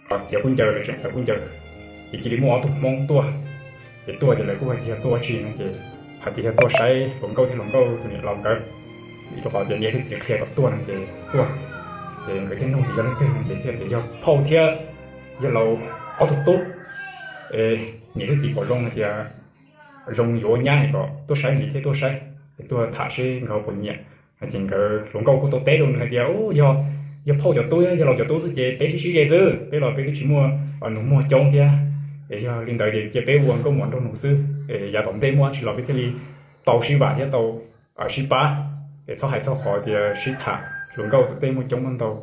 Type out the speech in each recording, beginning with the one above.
txiav kub ncaws, lawv tseem xaws kub ncaws, ces cia li muaj ob tug Hmoob tuaj. Ces tuaj ces lawv kuj hais tias yog tuaj ua tsi no ces hais tias yog tuaj saib hluas nkauj thiab hluas nkauj tus niam laus nkawd, vim rau qhov tias niam thiab txiv qhia kom tuaj no ces tuaj. Ces nkawd thiaj nug tias yog leej twg no ces thiaj tias yog phauj thiab yawg laus ob tug tub. Niam thiab txiv pom zoo hais tias zoo yuav nyab es kom tuaj saib nws thiaj tuaj saib, es tuaj tham seb nkawd puas nyiam. Ces nkawd hluas nkauj kuj tau teb rau nws hais tias, Yog, yog phauj cov tub, yawg laus cov tub xwb ces peb sib sib ze xwb, peb los peb twb tsis muaj nus muag coob thiab. Es yog li ntawd ces cia peb ua nkauj muam nraug nus xwb, es yav tom ntej muaj dab tsi los peb thiaj li tau sib vam thiab tau sib pab. Es txhob hais txog qhov tias sib tham, hluas nkauj tom ntej muaj coob muaj ntau,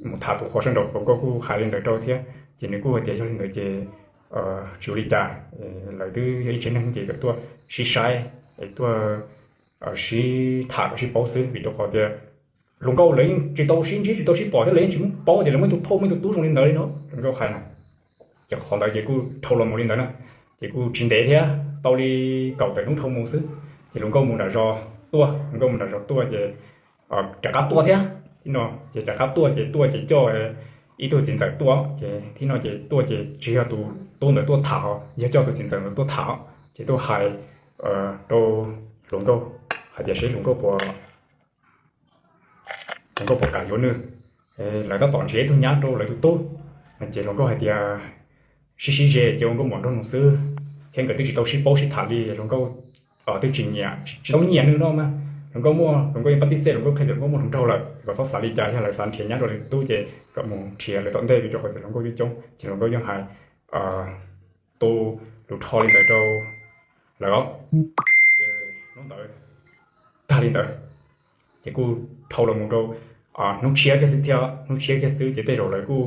mus tham tus qhua sab nraud. Hluas nkauj kuj hais li ntawd rau thiab, ces nws kuj hais tias yog li ntawd ces tsis ua li cas, lawv twb yog ib tsev neeg ces kom tuaj sib saib, es tuaj sib tham kom sib paub xwb, vim rau qhov tias hluas nkauj lawv yeej tsis tau sib ntsib tsis tau sib pom thiab lawv yeej tsis paub tias lawv muaj ib tug phauj muaj ib tug tub zoo li ntawd li no, hluas nkauj hais na. Ces qhov ntawd ces kuj dhau los mus li ntawd na, ces kuj tsis ntev thiab, tau li kaum tawm hnub dhau mus xwb, ces hluas nkauj mus nram zos tuaj, hluas nkauj mus nram zos tuaj ces rov qab tuaj thiab. Thib no ces rov qab tuaj ces tuaj ces coj ib tug txiv ntxawm tuaj, ces thib no ces tuaj ces tsis yog tus tub ntawd tuaj tham, yog coj tus txiv ntxawm ntawd tuaj tham, ces tuaj hais rau hluas nkauj hais tias seb hluas nkauj puas, hluas nkauj puas kam yuav nws. Lawv tab tom nrhiav ib tug nyab rau lawv tus tub, ces hluas nkauj hais tias sib sib ze ces ua nkauj muam nraug nus xwb, thiab nkawd twb tsis tau sib paub sib tham li, hluas nkauj twb tsis nyiam, tsis tau nyiam nws no mas. Hluas nkauj muaj, hluas nkauj yeej pab tib xej, hluas nkauj qhia tias hluas nkauj muaj hluas nraug lawm, kom txhob xav li cas, yog lawv xav nrhiav nyab rau lawv tus tub ces kom mus nrhiav lawv tom ntej, vim rau qhov tias hluas nkauj coob coob. Ces hluas nkauj yeej hais tu lus rho li ntawd rau lawv os. Ces hnub ntawd tag li ntawd, ces kuj dhau los mus rau hnub tshiab kiag xwb thiab, hnub tshiab kiag xwb ces tej zaum lawv kuj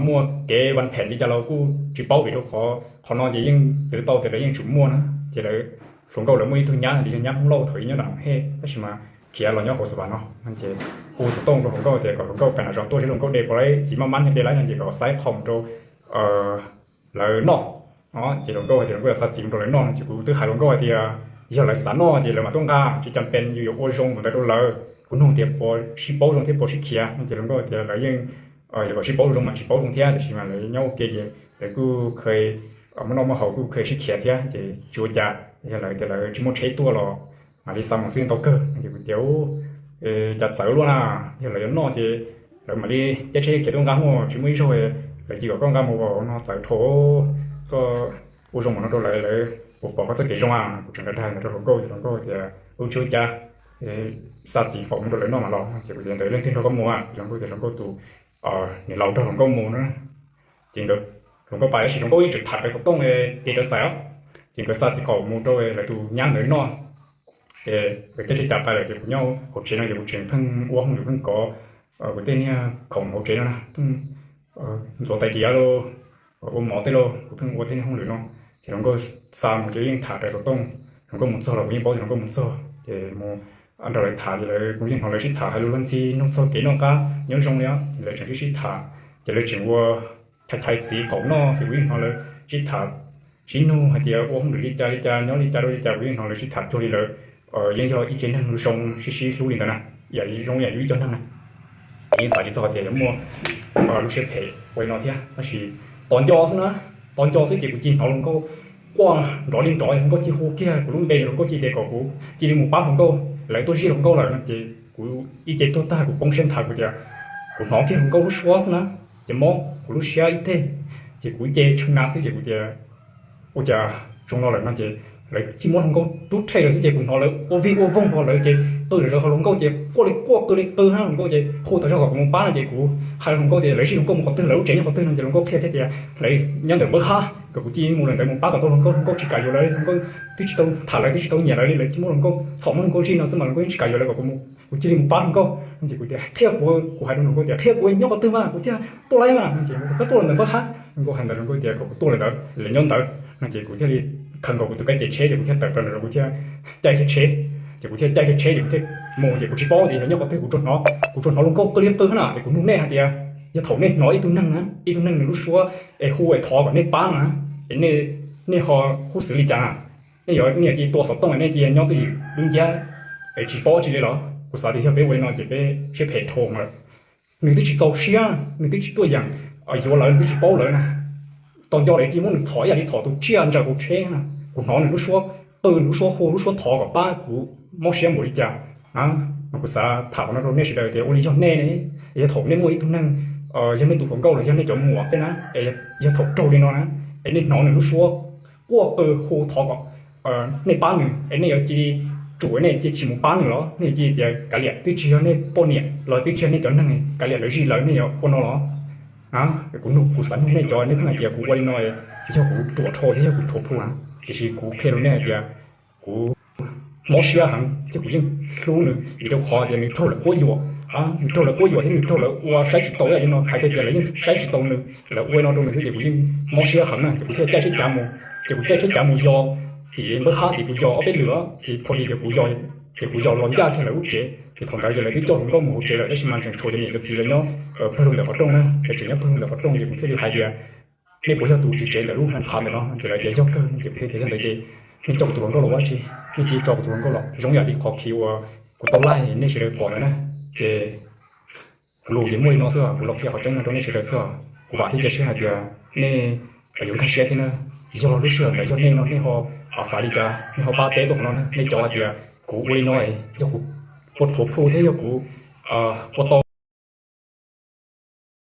muaj kev vaj phem li cas los kuj tsis paub, vim rau qhov qhov no ces yeej twv tau tias lawv yeej tsum muaj na. Ces lawv, hluas nkauj lawv muaj ib tug nyab tias yog nyab Hmoob Lauj thaum ub nyob nram Hej, tab sis mas khiav los nyob hauv Xav Vam no. Ces hu xov tooj rau hluas nkauj tias kom hluas nkauj pem nram zos tuaj seb hluas nkauj de puas laib, txiv maj mab thiab de laib no ces kom xaiv qhov mus rau lawv noj. Ces hluas nkauj hais tias hluas nkauj yuav xa txiv mus rau lawv noj no ces kuv twb hais hluas nkauj hais tias yog lawv xav noj ces lawv mam tuaj nqa, tsis cas pes yus yuav ua zoo mus ntawd rau lawv. Kuv nug tias puas sib paub zoo thiab puas sib khiav no ces hluas nkauj tias lawv yeej, yog kom sib paub zoo mas tsis paub zoo thiab, tiam sis mas lawv nyob ua ke ces lawv kuj kheev muaj noj muaj haus, kuj kheev sib khiav thiab ces tsis ua cas. Yog lawv tias lawv tsis muaj tsheb tuaj los mam li xa mus xwb tau kawg no ces kuv tias cas txawv luaj na, yog lawv yuav noj ces lawv mam li caij tsheb khiav tuaj nqa, tsis muaj ib zaug lawv cia kom koj nqa mus no, txawv dhau. Koj ua zoo mus no rau lawv, lawv puas pom koj txoj kev zoo a? Kuv tseem dag ntawd rau hluas nkauj ces hluas nkauj tias ua tsis ua cas, xa txiv kom mus rau lawv noj mam los no ces kuv tias ntawd leej twg nrog koj mus a? Hluas nkauj tias hluas nkauj tus niam laus nrog hluas nkauj mus na. Ces nkawd, hluas nkauj pais tab sis hluas nkauj yeej tseem tham rawv xov tooj ces rawv xais os. Ces nkawd xa txiv kom mus rau lawv tus nyab ntawd noj. Ces nkawd caij tsheb cas pais lawm ces kuv nyob hauv tsev no ces kuv tseem pheej ua hauj lwm pheej kov kuv tej niag khoom hauv tsev no na, pheej ntxuav tais diav los ua mov tej los kuv pheej ua tej niag hauj lwm no. Ces hluas nkauj xa mus ces yeej tham rawv xov tooj. Hluas nkauj mus txog los kuv yeej paub tias hluas nkauj mus txog ces mus nrog lawv tham ces lawv, kuv yeej hnov lawv sib tham hais lus luag ntxhi, nug txog kev noj qab nyob zoo li os. Ces lawv tseem sib sib tham, ces lawv tseem ua chais chais txiv qaum noj ces kuv yeej hnov lawv sib tham, sib nug hais tias ua hauj lwm li cas li cas, nyob li cas rau li cas, kuv yeej hnov lawv sib tham cuag li lawv yeej yog ib tsev neeg zoo sib sib hlub li ntawd na, yam zoo yam yus ib co neeg na. Kuv yeej xav tsis txog tias yuav muaj lub siab phem ua li no thiab, tab sis tos nco xwb na, tos nco xwb ces kuv cia li hnov hluas nkauj quaj nrov li nrov, hluas nkauj cia li hu kiag kuv lub npe, hluas nkauj cia li tias kom kuv cia li mus pab hluas nkauj, lawv tuaj zij hluas nkauj lawm no ces kuv ib ce tuag tag kuv poob siab nthav kuv tias, kuv hnov kiag hluas nkauj lub suab xwb na, ces mob kuv lub siab ib teg, ces kuv ib ce tshee na xwb ces kuv tias ua cas zoo no lawm no ces lawv cia li muab hluas nkauj rub rhe lawm xwb ces kuv hnov lawv ua vij ua voog ho lawv ces tuaj zom zaws ho hluas nkauj ces quaj li quaj qw li qw na, hluas nkauj ces hu tas zog kom kuv mus pab no ces kuv hais hluas nkauj tias lawv zij hluas nkauj mus qhov twg, lawv lub tsev nyob qhov twg no ces hluas nkauj qhia thiab tias lawv nyob ntawm npawb hab, kom kuv cia li mus lawm ntawd mus pab kom tau hluas nkauj, hluas nkauj tsis kam yuav lawv, hluas nkauj twb tsis tau tham lawv, twb tsis tau nyiam lawv li, lawv cia li muab hluas nkauj txhom, muab hluas nkauj zij no xwb mas hluas nkauj yeej tsis kam yuav lawv, kom kuv mus, kuv cia li mus pab hluas nkauj no ces kuv tias qhia kuv, kuv hais rau hluas nkauj tias qhia kuv nyob qhov twg mas kuv thiaj tuaj laib mas no ces kuv tuaj lawm ntawm npawb hab, hluas nkauj hais ntawd, hluas nkauj tias kom kuv tuaj lawm ntawd, lawv nyob ntawd no ces kuv thiaj li khaws nkaus kuv tus kab ce tsheb ces kuv thiaj tawm plaws nraud kuv thiaj caij kiag tsheb, ces kuv thiaj caij kiag tsheb ces kuv thiaj mus ces kuv tsis paub tias yog nyob qhov twg, kuv tsuas hnov, kuv tsuas hnov hluas nkauj qw li qw na es kuv nug nej hais tias yog thaum nej hnov ib tug neeg na, ib tug neeg nws lub suab es hu es thov kom nej pab no na, es nej ho hu xwv li cas na? Nej yuav, nej yuav cia li tua xov tooj, nej cia li nyob twj ywm dub nciab es tsis paub tsi li los? Kuv xav tias yog peb ua li no ces peb siab phem dhau lawm. Nws twb tsis txaus siab, nws twb tsis tuaj yeem, yuav lawv twb tsis paub lawv na. Tau nco lawv cia li muab nws txhom ib yam li txhom tus tsiaj ntsaws hauv tsheb na. Kuv hnov nws lub suab qw, lub suab hu, lub suab thov kom pab kuv mob siab npaum li cas. Kuv xav tham qhov no rau nej sawv daws tias ua li yog nej ne, yog thaum nej muaj ib tug neeg, yog nej tus hluas nkauj los yog nej cov muam tej na, es yog thaum raug li no na, es nej hnov nws lub suab quaj qw hu thov kom nej pab nws, es nej yuav cia li tsum, nej cia li tsis mus pab nws los nej cia li tias kav liam, twb tsis yog nej poj niam los twb tsis yog nej cov neeg, kav liam, lawv zij lawv, nej yuav ua no los? Kuv nug, kuv xav nug nej cov, nej pheej hais tias kuv ua li no yog kuv ruam dhau thiab yog kuv rhuav plhu na, tiam sis kuv qhia rau nej hais tias kuv mob siab heev thiab kuv yeej hlub nws, vim rau qhov tias nws raug lawv quab yuam, nws raug lawv quab yuam thiab nws raug lawv ua saib tsis taus ib yam li no, hais tias lawv yeej saib tsis taus nws, lawv ua no rau nws xwb ces kuv yeej mob siab heev na, ces kuv thiaj caij tsheb cav mus, ces kuv caij tsheb cav mus yos tim npawb hab tim, kuv yos ob peb lwm ces pom li tias kuv yos, ces kuv yos los ncaj kiag lawv lub tsev, ces thaum ntawd ces lawv twb coj hluas nkauj mus hauv tsev lawm, tab sis mas tseem tshuav cov niam cov txiv lawv nyob pawg lug ntawm qhov rooj na, lawv tseem nyob pawg lug ntawm qhov rooj, ces kuv thiaj li hais tias nej puas yog tus tswv tsev ntawm lub hab phab ntawm no? Ces lawv tias yog kawg, ces kuv thiaj tias yog ntawd ces nej coj kuv tus hluas nkauj los ua dab tsi? Nej cia li tso kuv tus hluas nkauj los, zoo yam li qhov khi uas kuv tau laij nej sawv daws pom ntawd na. Ces kuv lus ces muaj li no xwb, kuv los qhia qhov tseeb no rau nej sawv daws xwb. Kuv vam thiab cia siab hais tias nej yuav nkag siab thiab na. Yog lub sij hawm ntawd yog nej no nej ho xav li cas, nej ho pab teb tuaj qhov no na. Nej cov hais tias kuv ua li no yog kuv ua rhuav plhu thiab yog kuv ua tau